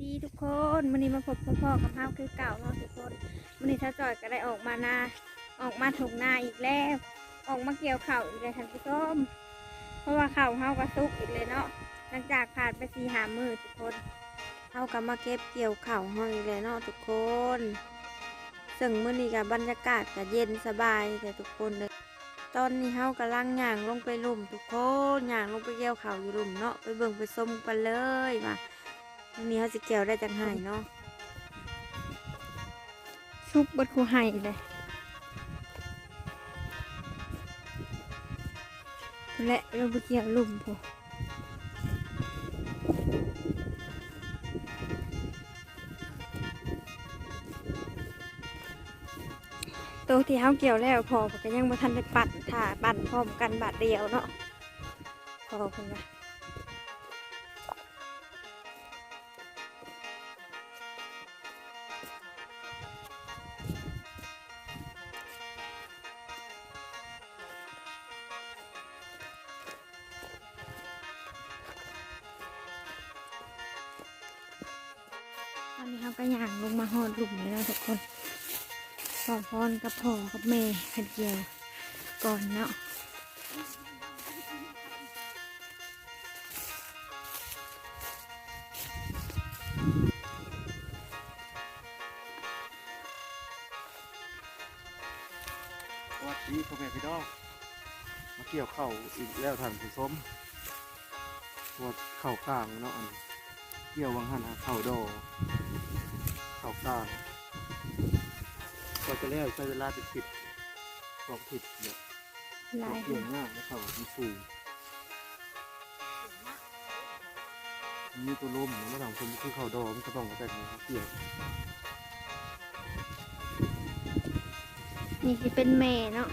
ດີທຸກຄົນ, ມື້ນີ້ມາພົບມາພໍ້ກັບເຮົາຄືເກົ່າເນາະທຸກຄົນ. ມື້ນີ້ສາວຈ້ອຍກໍໄດ້ອອກມານາ ອອກມາທົ່ງນາອີກແລ້ວ, ອອກມາກ່ຽວເຂົ້າອີກແລ້ວທ່ານຜູ້ຊົມ, ເພາະວ່າເຂົ້າເຮົາກໍສຸກອີກແລ້ວເນາະ. ຫຼັງຈາກຜ່ານໄປສີ່ຫ້າມື້ທຸກຄົນ, ເຮົາກໍມາເກັບກ່ຽວເຂົ້າເຮົາອີກແລ້ວເນາະທຸກຄົນ. ເຊິ່ງມື້ນີ້ກໍບັນຍາກາດກໍເຢັນສະບາຍແທ້ທຸກຄົນເດີ. ຕອນນີ້ເຮົາກຳລັງຍ່າງລົງໄປລຸ່ມທຸກຄົນ, ຍ່າງລົງໄປກ່ຽວເຂົ້າຢູ່ລຸ່ມເນາະ, ໄປເບິ່ງໄປຊົມກັນເລີຍວ່າມື້ນີ້ເຮົາຊິກ່ຽວໄດ້ຈັກໄຮ່ເນາະ. ສຸກເບິດຄູ່ໄຮ່ເລີຍ ແລະ ລົງໄປກ່ຽວລຸ່ມພຸ້ນ. ໂຕທີ່ເຮົາກ່ຽວແລ້ວ ພໍ່ເພິ່ນກໍຍັງບໍ່ທັນໄດ້ປັ່ນ, ຖ້າປັ່ນພ້ອມກັນບາດດຽວເນາະ ພໍ່ເພິ່ນວ່າ. ຕອນນີ້ເຮົາກໍຍ່າງລົງມາຮອດລຸ່ມແລ້ວເນາະທຸກຄົນ. ຂໍພອນກັບພໍ່ກັບແມ່ເພິ່ນກ່ຽວກ່ອນເນາະ. ສະຫວັດດີພໍ່ແມ່ພີ່ນ້ອງ, ມາກ່ຽວເຂົ້າອີກແລ້ວທ່ານຜູ້ຊົມ. ວ່າເຂົ້າກາງເນາະ, ອັນກ່ຽວຫວ່າງຫັ້ນຫາເຂົ້າດໍ ເຂົ້າກາງ ກວ່າຈະແລ້ວໃຊ້ເວລາເປັນອາທິດ ສອງອາທິດເນາະ. ຫຼາຍ ເຂົ້າກ່ຽວຍາກ ເຂົ້າມັນສູງ ມີແຕ່ລົມເນາະທ່ານຜູ້ຊົມ. ຄືເຂົ້າດໍ ມັນກໍຕ້ອງແຕ່ງກ່ຽວ. ນີ້ຊິເປັນແມ່ເນາະ.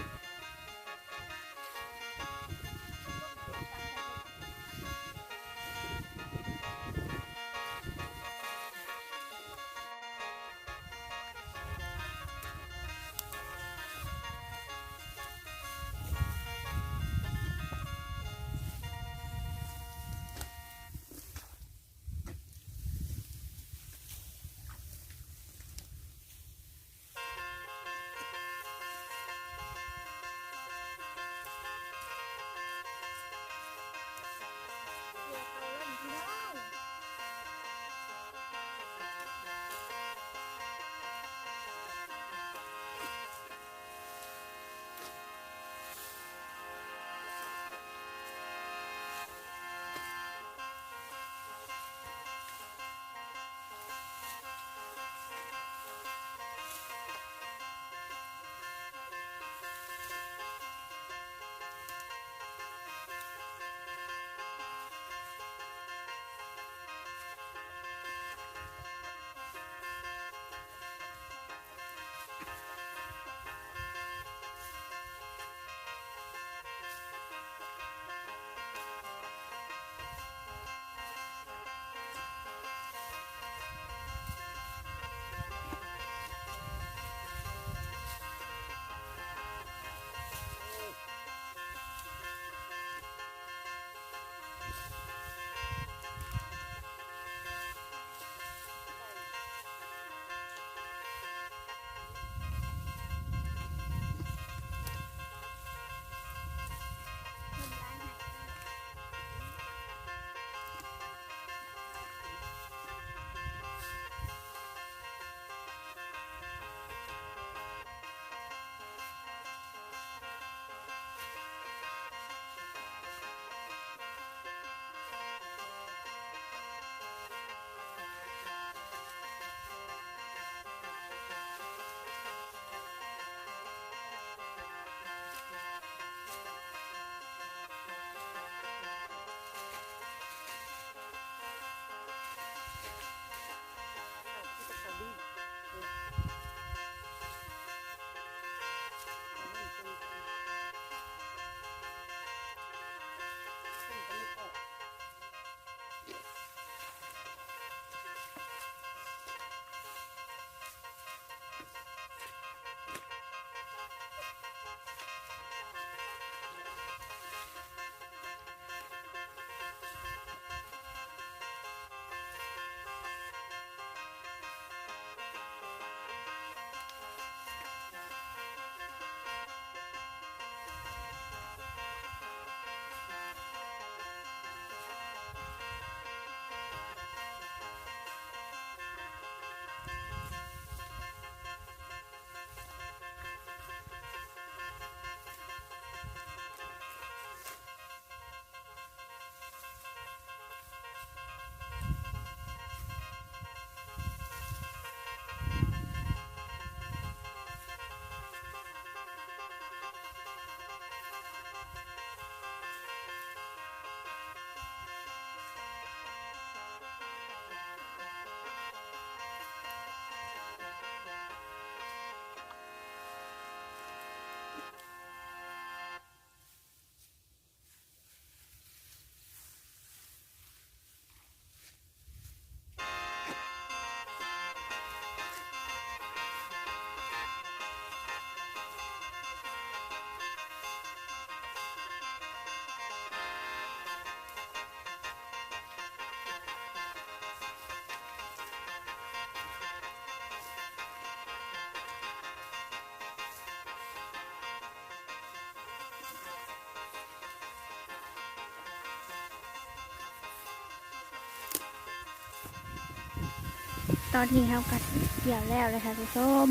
ຕອນນີ້ເຮົາກໍກ່ຽວແລ້ວແຫຼະທ່ານຜູ້ຊົມ.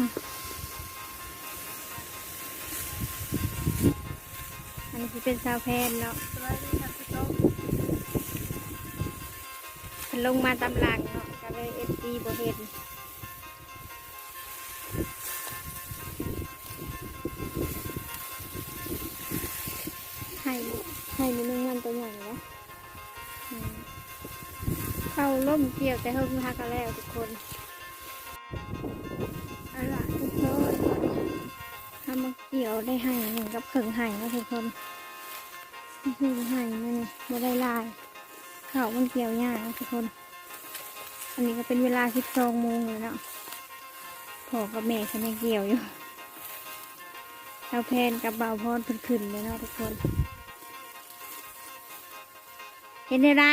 ອັນນີ້ຊິເປັນຊາວແພນເນາະ ສະບາຍດີທ່ານຜູ້ຊົມ. ເພິ່ນລົງມາຕາມຫຼັງເນາະ ກໍເລີຍເອັຟຊີບໍ່ເຫັນ. ໄຮ່ ໄຮ່ມີແມງມັນຕົວໃຫຍ່ນະ. ອືມ ເຂົ້າລົມກ່ຽວແຕ່ເຮິງ ຫາກະແລ້ວທຸກຄົນ. ເອົາລະທຸກຄົນ ເຮົາມາກ່ຽວໄດ້ໄຮ່ໜຶ່ງກັບເຄິ່ງໄຮ່ເນາະທຸກຄົນ. ເຄິ່ງໄຮ່ມື້ນີ້ບໍ່ໄດ້ຫຼາຍ ເຂົ້າມັນກ່ຽວຍາກເນາະທຸກຄົນ. ອັນນີ້ກໍເປັນເວລາສິບສອງໂມງແລ້ວເນາະ ພໍ່ກັບແມ່ເພິ່ນຍັງກ່ຽວຢູ່. ຊາວແພນກັບບ່າວພອນເພິ່ນຂຶ້ນແລ້ວເນາະທຸກຄົນ. ເຮັດແນວໃດ?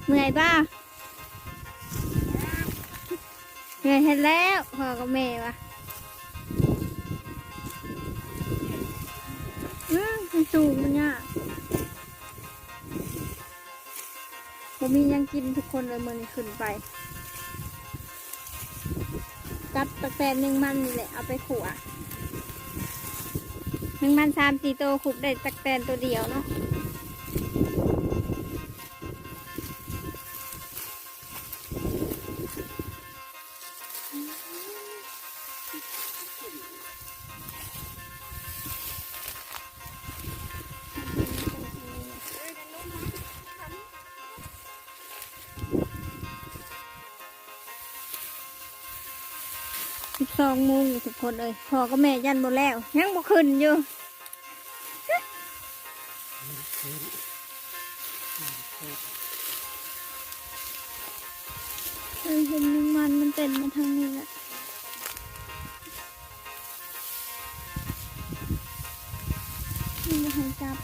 ເມື່ອຍບໍ່? ເມື່ອຍແທ້ແລ້ວ ພໍ່ກັບແມ່ວ່າ. ອືມ ມັນສູງ ມັນຍາກ. ບໍ່ມີຫຍັງກິນທຸກຄົນເອີຍ ມື້ນີ້ຂຶ້ນໄປ ຈັບຕັກແຕນແມງມັນນີ້ແຫຼະ ເອົາໄປຂົ້ວ. ແມງມັນສາມສີ່ໂຕ ຄຸບໄດ້ຕັກແຕນໂຕດຽວເນາະ. ສິບສອງໂມງນີ້ທຸກຄົນເອີຍ ພໍ່ກັບແມ່ຢ້ານບໍ່ແລ້ວ ຍັງບໍ່ຂຶ້ນຢູ່. ເອີ ເຫັນແມງມັນມັນເຕັ້ນມາທາງນີ້ແຫຼະ ມັນບໍ່ໃຫ້ຈັບ.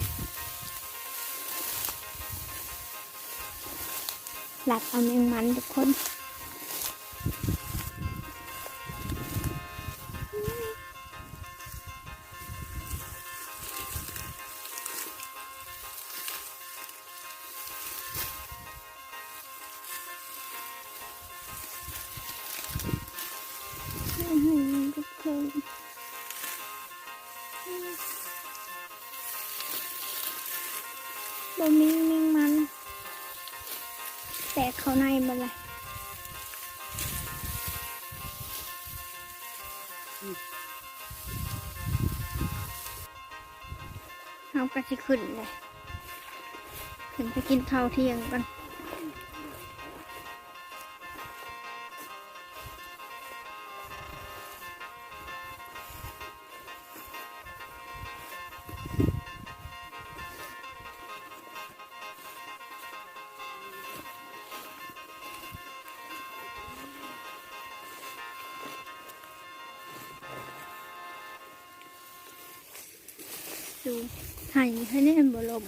ລັກເອົາແມງມັນທຸກຄົນ. ບໍ່ມີແມງມັນ ແຕກເຂົ້າໃນໝົດລະ. ເຮົາກໍຊິຂຶ້ນແຫຼະ ຂຶ້ນໄປກິນເຂົ້າທ່ຽງກ່ອນ. ດູ ໄຮ່ ໄຮ່ນີ້ມັນບໍ່ລົງ.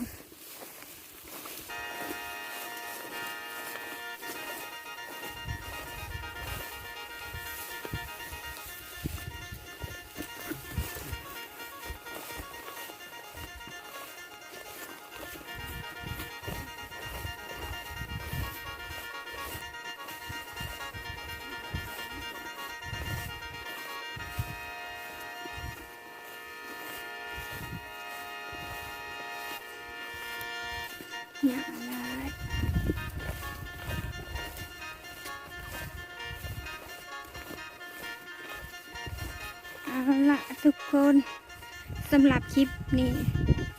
ຫຍ້າຫຼາຍ. ເອົາລະທຸກຄົນ ສຳລັບຄລິບນີ້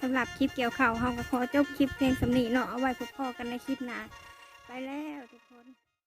ສຳລັບຄລິບກ່ຽວເຂົ້າ ເຮົາກໍຂໍຈົບຄລິບພຽງສ່ຳນີ້ເນາະ. ເອົາໄວ້ພົບພໍ້ກັນໃນຄລິບໜ້າ. ໄປແລ້ວ.